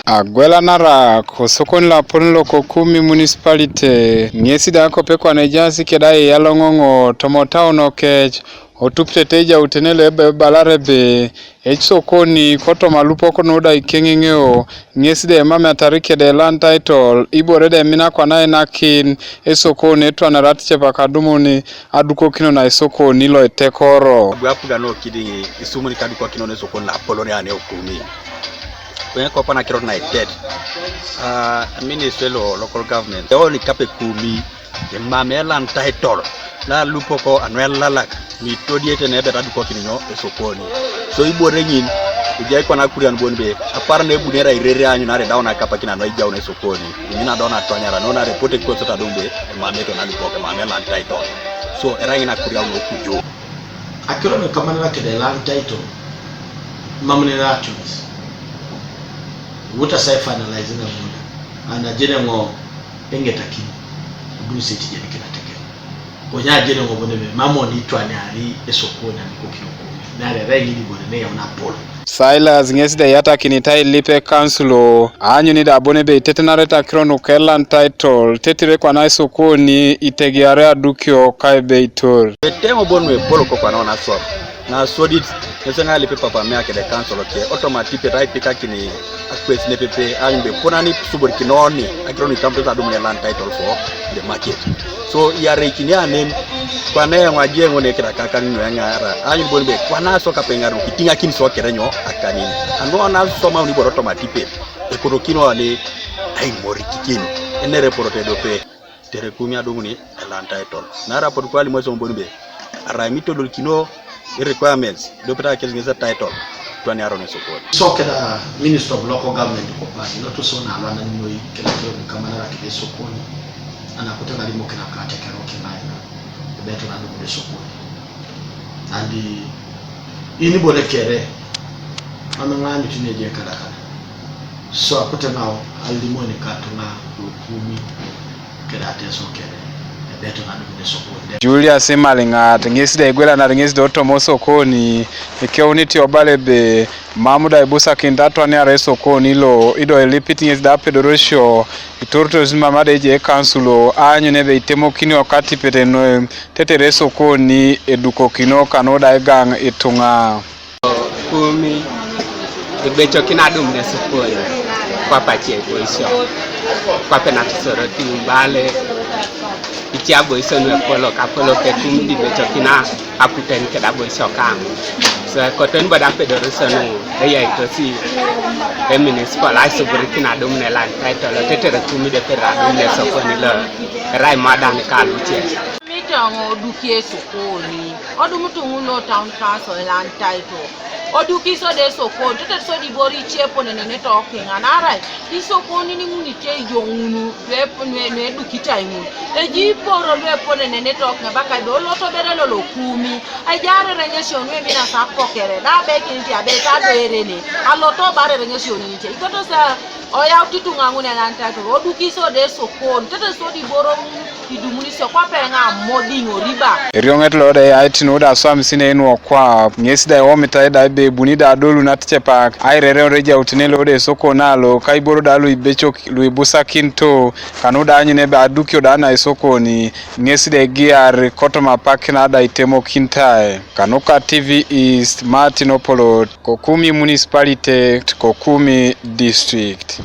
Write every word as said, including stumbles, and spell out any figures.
Agwelanarak osokoni loapolon lo Kokumi Municipality ŋesi da kope kwana ejaas keda iyaloŋoŋo tomotaun okec, otupitete ejautene lo ebe ebalar ebe esokoni kotoma lupok nu da ikeŋeŋeo, ŋes da emam etari kede land title, ibore da emina kwana ainakin esokoni etwanarat cepak adumun adukokino na esokoni lo etekoro. Abu apuga no kidiŋ isumuni kadukokino na esokoni loapolon ane Kokumi. Kwenye kopa na kirot na etet, ah, ministry lo local government, eoni kape Kokumi, emam eland title, la lupoko anu elalak, mitodiete nebet adukokini nyo esokoni. So ibore ŋin, ejai kwana akurian bon be, apar nebunere airere aanyun are daun akapakin anu ejaun esokoni, iŋin adon atwanyara, nona repote kosot adum be, emam eto na lupok, emam eland title. So erai ŋin akurian okuju. Akiro nukamanara kede land title, mam nene atumis. Wuta sai finalize na muda. Ana jene ŋo eŋetakin. Dum seti jene kina teke. Konya jene ŋo bone be, mamo ni twani ari esokoni ani kokino Kokumi. Nare rai ŋidi bone ne yauna polo. Silas ŋes da iyatakinitai lipe kansulo, aanyuni da bon ebe itetenarete akiro nuka eland title, tetere kwana esokoni itegiare adukio ka ebeitor. Eteŋ bon nuepol kokwana naswam, nasodit, ŋes eŋa lipe papa mea kede kansulo ke, otoma atipet aipikakini akwes nepepe, aanyun be ponani suborikinoni, akiro nuitamtos adumun eland title for the market. So iyareikini anen, kwana eoŋ ajeŋ ŋun ekidakakaŋ nu eŋaara, aanyun bon be kwana so kapeŋar kitiŋakin so kere nyo akanin. Anu ona somaun iboro toma atipet, ekorokino ani aimorikikin, enere eporoto edope, tere Kokumi adumuni eland title. Naarai apotu kwalimu esom bon be, arai mitodolkino requirements, idopet akes ŋes title, twani aron esokoni. So keda Minister of Local Government kopani, iloto so na alwanan noi keda kiro nukamanara kede esokoni, ana kote nalimokina ka atekerokin aina, ebeto nadumuni esokoni. And, eh, ini bore kere, mama ŋa mituni eje kadakada. So akote nao alimoni katuŋa Kokumi, keda Teso kere, ebeto nadumuni esokoni. Julius Imaliŋat, ŋes da egwelanar ŋes da otomo osokoni, ekeunit obala ebe, mam da ibusakinit atwaniar esokoni lo, ido ilipit ŋes da apedorosio, itortos mama da eje ekansulo, aanyun ebe itemokinio katipet noi, tetere esokoni edukokino kanu da igaŋ ituŋa. Kokumi, ebecokina adum nesukul, kwape ace boisio, kwape nakisoroti Mbale, ice aboisio nuepolok, apolok Kokumi da ibecokina aputen keda aboisio kaŋ. So, ekoten boda apedorosio nu eyaitosi emunicipal aisuburikin adum neland title, tetere Kokumi da epedor adum nesokoni lo erai modern ka luce. Mitoŋ oduki esokoni, odumutu ŋun lo town council land title, oduki sodi esokoni, tetere sodi ibore ice eponenenete okiŋa, naarai isokoni niŋunite ijo ŋun, nuedukitai ŋun, eji iboro lueponenenete okiŋa, baka ebe oloto bere lolo Kokumi, ejaar ereŋesio nueminasi akokere, da abeikinit abeit adoerene, aloto bare ereŋesio nice, ikoto sa Oyaut ituŋa ŋun elanitator, oduki sodi esokon, tete sodi iboro ŋun idumuni sio kwape eŋa modiŋ oriba. Erioŋet lo da eyaiti nu da aswamisinei nuokwap, ŋes da eomitai da ebe ebuni da adolu naticepak, airereun ejautene lo da esokon alo, ka iboro da luibecok, luibusakinto, kanu da aanyun ebe adukio da na esokoni, ŋes da egiar kotoma apak na da itemokintai. Kanuka T V East, Martin Opolot, Kokumi Municipality, Kokumi District.